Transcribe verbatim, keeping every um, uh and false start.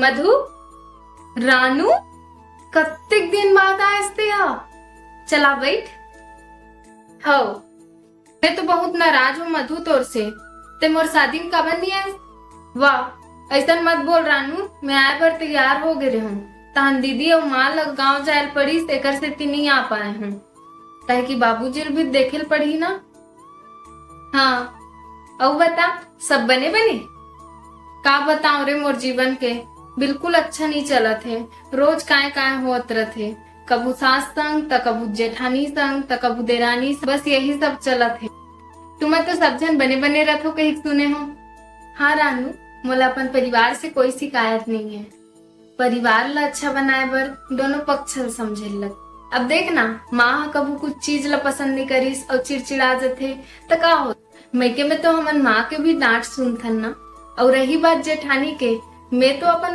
मधु, रानू, कत्तेक दिन बाद आयस ते हा। चला बैठ। हव, मैं तो बहुत नाराज हूँ मधु तोर से। ते मोर शादी में काबर नहीं आयस? वाह, ऐसन मत बोल रानू, मैं आए बर तैयार हो गे रहूं। तहन दीदी अउ माँ लग गांव जायल पड़ीस, एकर सेती नहीं आ पाए हूँ। काहे कि बाबूजी ल भी देखे ल पड़ही ना। हाँ, अउ बता, सब बने बने? का बताऊं रे मोर जीवन के, बिल्कुल अच्छा नहीं चलत हे। रोज काय काय होत रथे, कभू सास संग, त कभू जेठानी संग, त कभू देरानी संग, बस यही सब चलत हे। तुमन तो सब झन बने बने रथो कहिके सुने हो। हाँ रानू, मोला अपन परिवार से कोई शिकायत नहीं है। परिवार ला अच्छा बनाए बर दोनों पक्ष ल समझे ल लग। अब देख ना, माँ ह कभू कुछ चीज ला पसंद नहीं करिस अउ चिड़चिड़ा जथे, त का हो? मइके में तो हमन माँ के भी डांट सुनथन ना। अउ रही बात जेठानी के, मैं तो अपन